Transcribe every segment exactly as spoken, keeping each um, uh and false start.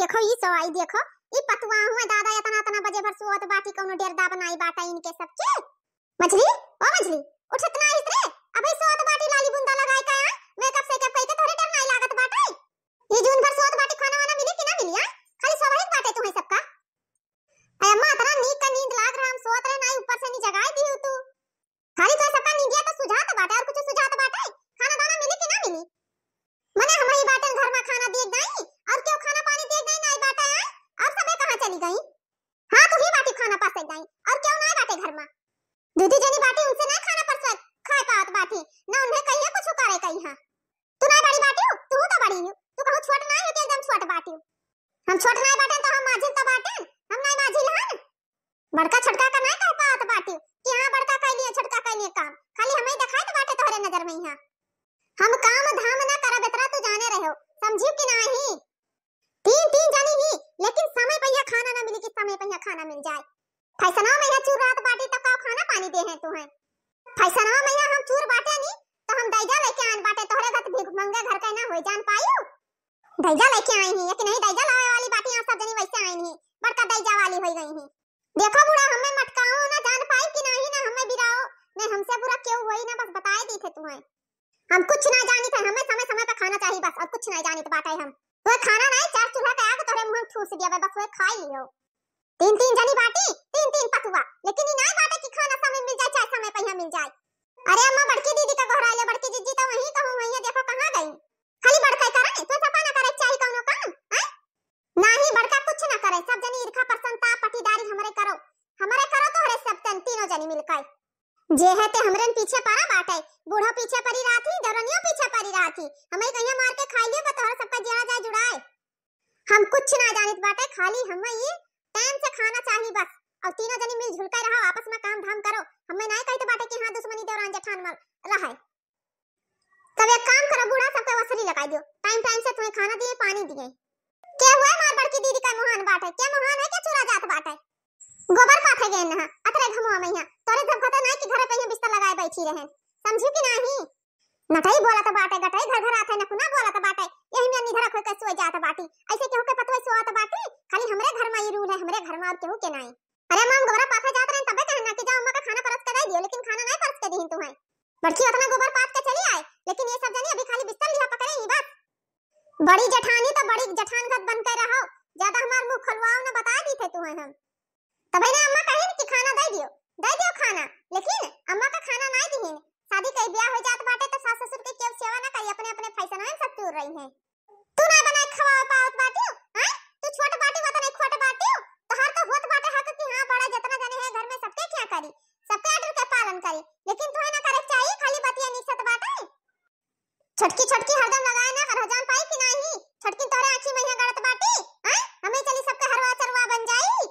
देखो ई सवाई, देखो ई पतुआ हुए दादा, एतना एतना बजे भर सोवत बाटी, कौनो डेर दाब नाई बाटा इनके सबके। मझली, ओ मझली, उठत ना आइस रे? अबे सोवत बाटी लाली बुंदा लगाए का, आ? मेकअप सेकअप कइके तोहरे डेर नाई लागत बाटे। ई जून भर सोवत बाटी, खाना वाना मिली कि ना मिली, आ? खाली सोवही बाटे तुम्हें सबका। अरे अम्मा, इतना नीक का नींद लाग रहा, हम सोवत रहे ना, ऊपर से नी जगाए दिहू तू। खाली तो सबका नींदिया तो सुझात बाटे, और कुछ सुझात बाटे? खाना दाना मिली कि ना मिली? मने हम ही बाटन घर में खाना दिए जाई, और क्यों खाना पानी दिए जाई, नाई बाटे, आ? और सबे कहाँ चली गई? हाँ, तू ही बाटी खाना पासे जाई, और क्यों नाई बाटे घर में? दीदी जनी बाटी, उनसे नाई खाना परसे खाए पावत बाटी, ना उन्हें कहिए कुछ करे कही। हाँ, तू नाई बड़ी बाटी हो, तू तो बड़ी हो, तू कहूँ छोट नाई हो कि एकदम छोट बाटी हो। हम छोट नाई बाटे तो हम माझिल तो बाटे, हम नाई माझिल हन। बड़का छोटका का नाई कह पावत बाटी कि हाँ बड़का कह लिए छोटका कह लिए काम, खाली हमें देखाई तो बाटे तोहरे नजर में यहाँ। हम काम धाम ना करब, इतना तू जाने रहो, समझियो कि नाही? तीन तीन जनी ही, लेकिन समय पे यहाँ खाना ना मिली कि समय पे यहाँ खाना मिल जाए। फैसनवा में यहाँ चूर रात बाटी तो का खाना पानी दे हैं तू हैं? फैसनवा में यहाँ हम चूर बाटे नी, तो हम दैजा लेके आन बाटे, तोहरे घर भीख मंगे घर के ना होई, जान पायू? दैजा लेके आई ही, एक नहीं दैजा लावे वाली बाटी, यहाँ सब जनी वैसे आई नहीं, बड़का दैजा वाली होई गई ही। देखो बूढ़ा, हमें मटकाओ ना, जान पाई कि नाही ना, हमें बिराओ, नहीं हमसे बुरा क्यों होई ना, बस बताए दी थे तुम्हें। हम कुछ ना जानी थे, हमें समय समय पे खाना चाहिए बस, और कुछ ना जानी तो बात है हम। तो खाना नहीं, चार चूल्हा का आग तोहरे मुंह में ठूस दिया बस, वह खाई लियो। तीन तीन जनी बाटी, तीन तीन पतुआ, लेकिन ई नाई बाटे कि खाना समय मिल जाए, चाहे समय पे यहाँ मिल जाए। अरे अम्मा, बड़की दीदी का गोहरा ले, बड़की जीजी तो वहीं कहूँ, वहीं देखो कहाँ गई। खाली बड़का ही करे, तो सफा ना करे, चाहे कौनो काम, हैं? नाही, बड़का कुछ ना करे, सब जनी ईर्खा परसनता पटीदारी हमरे करो, हमरे करो तोहरे सब तन तीनों जनी मिलकर। जे है ते हमरे पीछे पड़ा बाटे, बूढ़ो पीछे पड़ी रहती, दौरनियो पीछे पड़ी रहती, हमें कहिया मार के खाई लियो, बा तोहरा सबका जिया जाए जुड़ाए। हम कुछ ना जानित बाटे, खाली हमें ये टाइम से खाना चाहिए बस। और तीनों जनी मिलजुल के रहो, आपस में काम धाम करो। हमें नाई कहते बाटे कि हाँ दुश्मनी दौरान जेठान मल रहे। तब एक काम करो बूढ़ा, सबके वसरी लगाई दियो, टाइम टाइम से तुम्हें खाना दिए, पानी दिए। के हुए मार बड़की दीदी का मुहान बाटे, के मुहान है, के चूरा जात बाटे? गोबर पाथे गए ना अतरे घमुआ में यहाँ, तोरे जब घटे नाई कि घरे पे यहाँ बिस्तर लगाए बैठी रहे, समझी कि नाही? नटई बोलत बाटे, गटई घर घर आथे, नकुना बोलत बाटे, यही में निधरक होके सोए जात बाटी। ऐसे केहू के पतोह सोवत बाटी, खाली हमरे घर में ई रूल है, हमरे घर में और केहू के नाई। अरे माम, गोबरा पाथे जात रहे तबे कहना कि जाओ अम्मा का खाना परस के दे दियो, लेकिन खाना नहीं परस के दीन तुम्हें। बड़की उतना गोबर पाथ के चली आए, लेकिन ये सब जनी अभी खाली बिस्तर लिहा पकड़े ही बस। बड़ी जेठानी तो बड़ी जेठान घत बन के रहो, ज्यादा हमार मुंह खोलवाओ ना, बता दी थे तुम्हें हम। तब इन्हें अम्मा कहिन कि खाना दे दियो, दे दियो खाना, लेकिन अम्मा का खाना नाई दिहिन। शादी कई ब्याह हो जात बाटे तो सास ससुर के केव सेवा ना करी, अपने अपने फैशन में सब तूर रही हैं। तू ना बनाए खवावे पावत बाटियो, हैं? तू छोट बाटियो, वतने खोट बाटियो। तोहार तो होत बाटे हक कि हाँ बड़ा जितना जने हैं घर में सबके क्या करी, सबके आर्डर के पालन करी, लेकिन तोहे ना करे के चाहिए, खाली बतिया निकसत बाटे। छोटकी छोटकी हरदम लगाए ना करहो, जान पाई कि नाही? छोटकी तोहरे आँखी में यहाँ गड़त बाटी, हैं? हमें चली सबके हरवा चरवा बन जाई।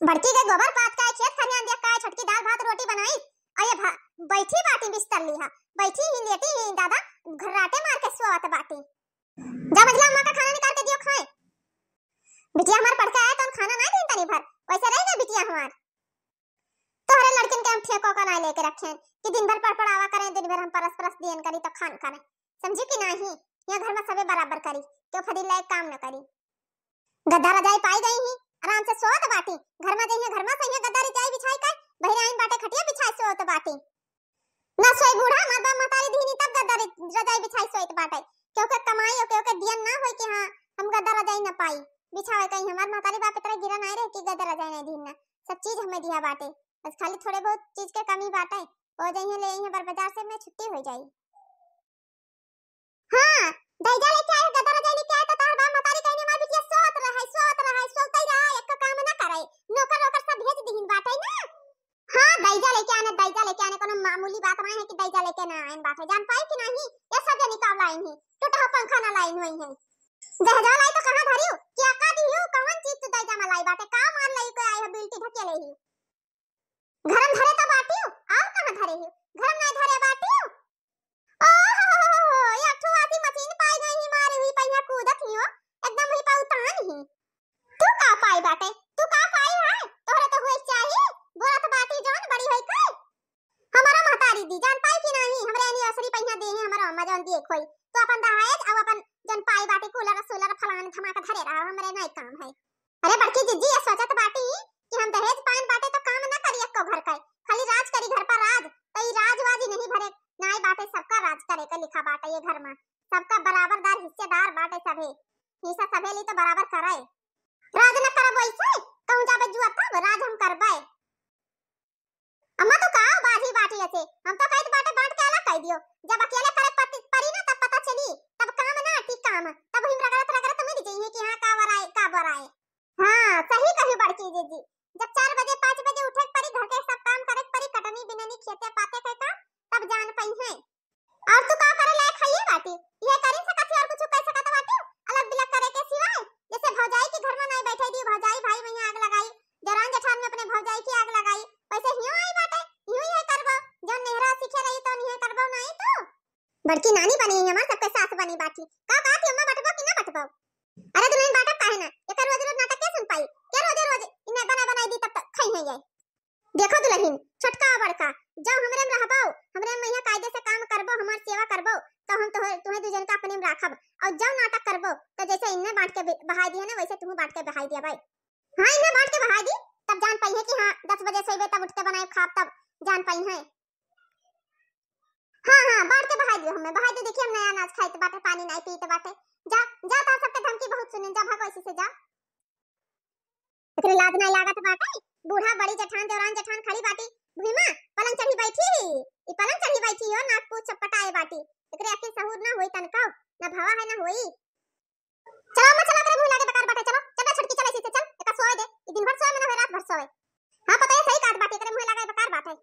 बड़की के गोबर पाथ का, खेत खलियान देख का, छोटकी दाल भात रोटी बनाई। और ये भा-, बैठी बाटी बिस्तर लिहा, बैठी ही लेटी ही दादा, घर्राटे मार के सोवत बाटी। जा मझला अम्मा का खाना निकाल के दियो खाए। बिटिया हमार पढ़ के आए तो हम खाना ना दीन तनी भर, वैसे रही ना बिटिया हमार। तोहरे लड़किन के हम ठेको का ना लेके रखे कि दिन भर पड़पड़ावा करें, दिन भर हम परस परस दियन करी तो खान करें, समझी कि नाही? यहाँ घर में सबे बराबर करी, क्यों फजीला एक काम न करी। गद्दा रजाई पाई गई ही, आराम से सोवत बाटी। घर में जइहे, घर में सइहे गद्दा रजाई बिछाई के, बहिरे आइन बाटे खटिया बिछाई सोवत बाटी। ना सोई बूढ़ा, हमार बाप महतारी दीनी तब गद्दा रे-, रजाई बिछाई सोइत बाटे। क्यों के कमाई और क्यों के दियन ना होई कि हाँ, हम गद्दा रजाई ना पाई। बिछावे कहीं हमार महतारी बाप इतना गिरा नहीं रहे कि गद्दा रजाई नहीं दीन ना। सब चीज हमें दिया बाटे। बस खाली थोड़े बहुत चीज के कमी बाटे। हो जइहे ले अइहे बर बाजार से, मैं छुट्टी हो जाई। हाँ, दैजा लेके आए, गदर दैजा लेके आए, तो तोहर बाप मतारी कहने, "हमार बिटिया सोत रहे, सोत रहे, सोतई रहे, एको काम ना करे, नौकर वोकर सब भेज दिहिन बाटे ना।" हाँ, दैजा लेके आने, दैजा लेके आने, कोनो मामूली बात ना है कि दैजा लेके ना आइन बाटे। जान पाई कि नाही, ये सब जनी का लाइन है, टूटा पंखा ना लाइन हुई है। दहेजा लाई तो कहाँ धरियो, क्या का दियो, कौन चीज तू दैजा में लाई बाटे, का मान लाई को आए हो, बिल्टी ढकेले ही। घरम धरे त बाटियो, और कहाँ धरे हो? घरम नहीं धरे बाटियो। ओहो, एक ठो आती मशीन पाई गई ही, मारे हुई पहिया कूदत ही हो, एकदम ही पाउतान ही। तू का पाई बाटे? तू का पाई है? तोहरे तो हुए चाहिए, बोलत बाटी जौन बड़ी होई के। हमारा महतारी दी, जान पाई कि नाही, हमरे anniversary पहिया दे है, हमारा अम्मा जौन दिए खोई। तो अपन दहेज, अब अपन जौन पाई बाटी कूलर सूलर फलान धमाका धरे रहा, हमरे नाई काम है। अरे बड़की जिज्जी, ये सोचत बाटी कि हम दहेज पान बाटे तो काम ना करी एक्को घर का, खाली राज करी घर पर राज। तो ई राज वाज ही नहीं भरे, नाई बाटे, सबका राज करे के लिखा बाटे ये घर में, सबका बराबरदार हिस्सेदार बाटे सभे, हिस्सा सभे ली तो बराबर करे। राज न करब वैसे, कहूँ जाबे जुआ तब राज हम करबे। अम्मा तो का बाजी बाटी ऐसे, हम तो कहत बाटे बांट के अलग कर दियो, जब अकेले करे पति परी ना तब पता चली, तब काम ना ठीक काम, तब हम रगड़त रगड़त मर जाइए कि हाँ का बराए का बराए। हाँ सही कही बड़की दीदी, जब चार बजे पाँच बजे उठे के परी, घर के सब काम करे के परी, कटनी बिननी खेते पाते के काम, तब जान पई है। और तू का करे लायक है ये बाटी, ये करी सकत ही और कुछ कर सकत बाटी अलग बिलग करे के सिवाय, जैसे भौजाई के घर में नहीं बैठे दी, भौजाई भाई में आग लगाई, देवरान जेठान में अपने भौजाई की आग लगाई, वैसे हियो आई बाटे, हियो ये करबो, जो नेहरा सीखे रही तो नहीं करबो नहीं तू। बड़की नानी बनी है हमार, सबके सास बनी बाटी। का बात अम्मा, बटबो कि ना बटबो? अरे दुल्हन बाटब काहे ना, एकर रोज रोज नाटक के सुन पाई? के रोजे रोज इन्हें बना बनाई दी तब तक खाई है ये। देखो दुल्हन, छोटका बड़का, जब हमरे में रहबो, हमरे में यहाँ कायदे से काम करबो, हमार सेवा करबो, तो हम तोहे, तुहे दू जन का अपने में राखब। और जब नाटक करबो, तो जैसे इन्हें बांट के बि-, बहाई दिया ना, वैसे तुहू बांट के बहाई दिया भाई। हाँ, इन्हें बांट के बहाई दी, तब जान पाई है कि हाँ, दस बजे सोइबे तब उठ के बनाए खाब, तब जान पाई है। हाँ, हाँ, बांट के बहाई दियो हमें, बहाई दे, देखिए हम नया अनाज खाइत बाटे, पानी नहीं पीत बाटे। जा, जा, तो सबके धमकी बहुत सुने, जा, भागो इसी से, जा। एकरे लाज नहीं लागत बाटे, बूढ़ा बड़ी जेठान, देवरान जेठान खड़ी बाटी, भुइमा पलंग चढ़ी बैठी ही, ई पलंग चढ़ी बैठी हो, नाक पूछ चपटाए बाटी। एकरे अकिल सहूर ना होई तनको, ना भवा है ना होई। चलो अम्मा, चलो, एकरे मुँह लागे बेकार बाटे, चलो, चल छोटकी, चल इसी से, चल, एका सोए दे, ई दिन भर सोए, मना होए, रात भर सोए। हाँ, पता है, सही कहत बाटे, एकरे मुँह लागे बेकार बाटे।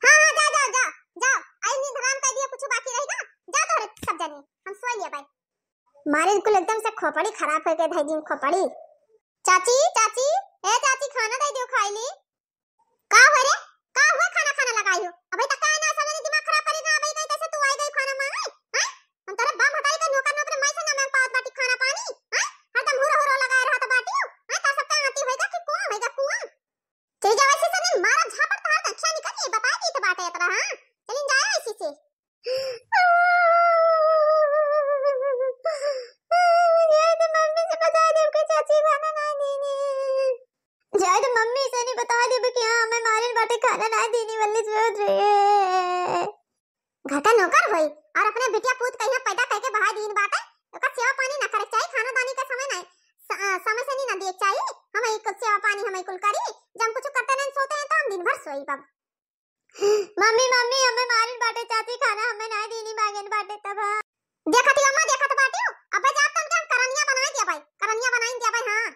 हाँ, हाँ, जा, जा, जा, जा, आई नींद हराम कर दिया, कुछ बाकी रही ना, जा तोहरे सब जनी, हम सोए लिया भाई। मारे कुल एकदम से खोपड़ी खराब हो गए, भाई दिन खोपड़ी। चाची, चाची, ए चाची, खाना दे दियो, खाई ली। का हुआ रे? का हुआ, खाना खाना लगाई हो? अबे तक काहे ना समझ दिमाग खराब करी ना, अबे कहीं कैसे तू आई गई खाना मांगे? हैं? हम तोरे बाप महतारी का नौकर नौकर माई से ना मांग पावत बाटी खाना पानी, हैं? हरदम हुरो हुरो लगाए रहत बाटी, हैं? तो सबका आती होएगा कि कौन होएगा कौन? चली जाओ ऐसे से, नहीं मारा झापड़ तोहार तो अच्छा निकल ये बताए की तो बात है इतना, हाँ? चली जाओ ऐसे से। जाए तो मम्मी से बता दे कि चाची खाना ना दीनी। जाए तो मम्मी से नहीं बता दे कि हाँ, हमें मारिन बाटे खाना ना दीनी, वल्ली से बोल रही है। घर का नौकर होई और अपने बिटिया पूत कहीं पैदा करके बहाई दीन बाटे, ओकर सेवा पानी ना करे चाहिए, खाना दानी का समय नहीं, स-, अ, समय से नहीं ना दिए चाहिए, हम एक सेवा पानी हम कुल करी, जब हम कुछ करते नहीं सोते हैं तो हम दिन भर सोई बाबू। मम्मी, मम्मी, हमें मारिन बाटे चाची, खाना हमें ना दीनी मांगेन बाटे तब। हाँ। देखत ही अम्मा, देखत बाटियो, अबे जात तन के हम करनिया बनाए दिया भाई, करनिया बनाए दिया भाई, हाँ।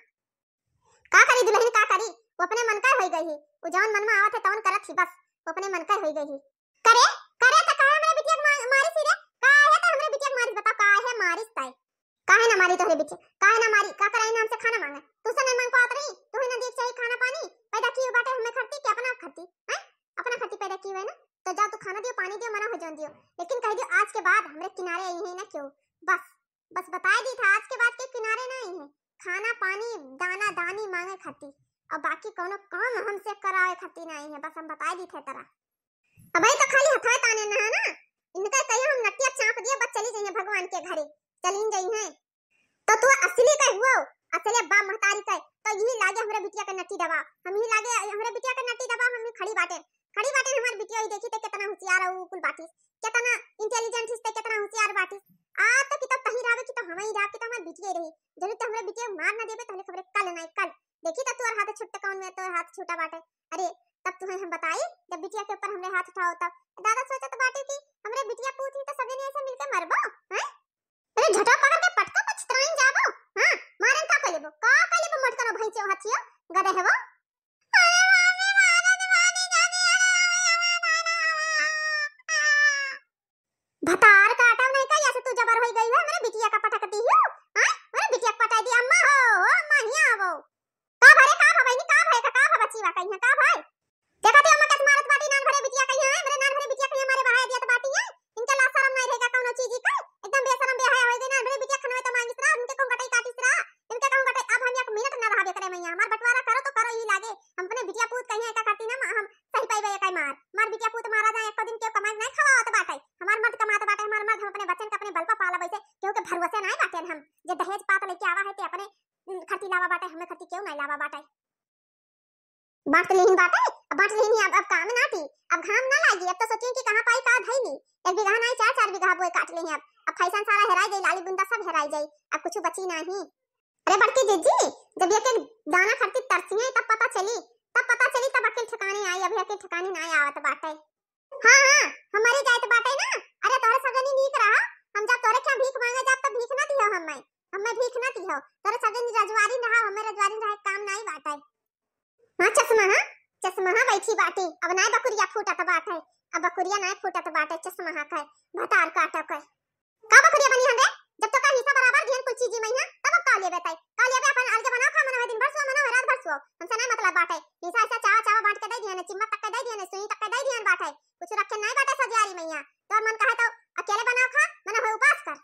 का करी दुल्हन, का करी, वो अपने मन का होई गई ही, वो जवन मन में आवत है तवन करत ही बस, वो अपने मन का होई गई ही। करे, करे त काहे हमरे बिटिया के मा-, मारिस ही रे? काहे त हमरे बिटिया के मारिस, बताओ काहे मारिस तय? काहे ना मारी तोहरे बिटिया? काहे ना मारी? का कराई ना हमसे खाना मांगे? तू से नहीं मांग पावत रही? तू ही ना देख चाहिए खाना पानी? पैदा की बाटे हमें खरती कि अपना खरती? हैं? अपना खरती पैदा की हुए ना? तो जाओ तू खाना दियो, पानी दियो, मना हो जान दियो। लेकिन कह दियो आज के बाद हमरे किनारे आई है ना क्यों? बस, बस बताए दी था आज के बाद के किनारे ना आई है। खाना पानी, दाना दानी मांगे खरती। और बाकी कोनो काम हमसे करावे खरती ना आई है। बस हम बताए दी थे तरा। अबे तो खाली हथवा ताने ना है ना, इनका कहियो हम नटिया चाप दिए, बस चली जाइए भगवान के घरे, चली जाइए। तो तू असली का हुआ, असली बाप महतारी का, तो यही लागे हमरे बिटिया के नटी दबा, हम यही लागे हमरे बिटिया के नटी दबा, हम ही खड़ी बाटे, खड़ी बाटे हमार बिटिया ही देखी ते कितना होशियार है, उ कुल बाटिस, कितना intelligent हिस ते कितना होशियार बाटिस। आ तो कि तो तही रहे कि तो हम ही रहे कि तो हमार बिटिया ही रही, जरूर तो हमरे बिटिया मार ना देबे, तो हमरे खबरे कल नहीं कल देखी तो तोर हाथ छुट्टा कौन में तोर हाथ छूटा बाटे। अरे तब तुम्हें हम बताई, जब बिटिया के ऊपर हमरे हाथ उठाओ तब। दादा सोचत बाटे कि हमरे बिटिया पूत ही तो सब जने ऐसे मिलके मरबो, हैं? अरे झटवा पकड़ के पटको पर छितराइन जाबो, हाँ? मारन का कर लेबो, का कर लेबो मोटकनो भैंसे हाथियो, गदे हवो। अरे बाप रे, मारत बानी जानी, अरे बाप रे, अरे बाप रे। भतार काटब नहीं का, ऐसे तू जबर होई गई हो, हमरे बिटिया का पटक दी हो, हाँ? हमरे बिटिया का पटाई दी, अम्मा हो, ओ अम्मा, हियाँ आवो। का भरे, का भवानी, का भय का, का भवा चीवा कहीं है, का भय? देखा थे अम्मा कैसे मारत बाटी, नान भरे बिटिया कहीं है, हमरे नान भरे बिटिया कहीं हमारे बहाया दिया तो बाटी है, इनके लाज शरम नहीं रहेगा कौनो चीज का, एकदम बेशरम बेहया हो गई, नान भरे बिटिया खनवे तो मांगिस रहा, इनके कहूँ गटई काटिस रहा, इनके कहूँ गटई, अब हम एक मिनट ना रहा करे मैया, हमार बंटवारा करो तो करो ही लागे, हम अपने बिटिया पूत कहीं ऐसा करती ना, हम सही पाई बे काई मार, मार बिटिया पूत मारा जाए, एक दिन क्यों कमाई नहीं खवावत बाटे, हमार मर्द कमात बाटे, हमार मर्द हम अपने बच्चन के अपने बल पर पाला, वैसे केहू के भरोसे नहीं बाटे। काम ना दी, अब घाम ना लागी। अब तो सोचिए कि कहाँ पाई का धई ली, एक बीघा नाहीं, चार चार बीघा बोए काट ले हैं। अब अब फैशन सारा हेराई जाई, लाली बुंदा सब हेराई जाई, अब कुछ बची नाहीं। अरे बड़की जिज्जी, जब एक एक दाना खातिर तरसिए तब पता चली, तब पता चली, तब अकिल ठिकाने आई। अभी अकिल ठिकाने नाहीं आवत बाटे। हाँ हाँ, हमरे जाइत बाटे ना। अरे तोहरे सब जनी नीक रहा, हम जब तोहरे क्या भीख मांगे जाब तब भीख ना दिहो हमें, हमें भीख ना दिहो। तोहरे सब जनी रजवारी रहा, हमें रजवारी रहे काम नाहीं बाटे। हाँ चश्मा, हाँ चश्मा, हाँ बैठी बाटी, अब नाहीं बकुरिया फूटत बाटे, अब बकुरिया नाहीं फूटत बाटे, चश्मा हाँ कहे, भतार काटो कहे। का बकुरिया बनी हम रे? जब तो का हिस्सा बराबर दिहन कुल चीजी मइहाँ, तब अब का लेबे तै? का लेबे? अपन अलगे बनाओ खा, मनो है दिन भर सो, मनो है रात भर सो, हमसे नाहीं मतलब बाटे। हिस्सा हिस्सा चावा चावा बांट के दे दिहन, चिम्मत तक के दे दिहन, सुई तक के दे दिहन बाटे, कुछ रखे नाहीं बाटे सजियारी मइहाँ। तोर मन कहे तो अकेले बनाओ खा, मनो है उपास कर।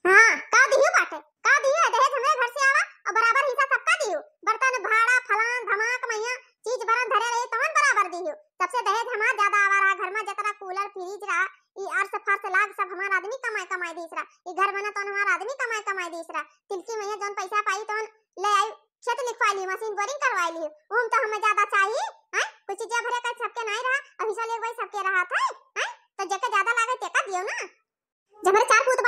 हाँ, का दिहू बाटे, का दिहू है? दहेज हमरे घर से आवा और बराबर हिस्सा सबका दिहू। बर्तन, भाड़ा, फलान, धमाक, मइहाँ, चीज भरन धरे रहे, तवन बराबर दिहू। सबसे दहेज हमार ज्यादा आवा रहा, घर में जितना कूलर, फ्रिज रहा, ई अर्स फर्स लाग सब हमार आदमी कमाए कमाए दीस रहा। ई घर बना तवन हमार आदमी कमाए कमाए दीस रहा। तिलकी मइहाँ जौन पैसा पाई तवन ले आई, खेत लिखवाई ली, मशीन बोरिंग करवाई ली। ओम तो हमें ज्यादा चाहिए, हैं? कुछ चीजें भरे का सबके नाहीं रहा, अभी साल एक भाई सबके रहा था, हैं? तो जेके ज्यादा लागे तेका दियो ना। जब हमारे चार पूत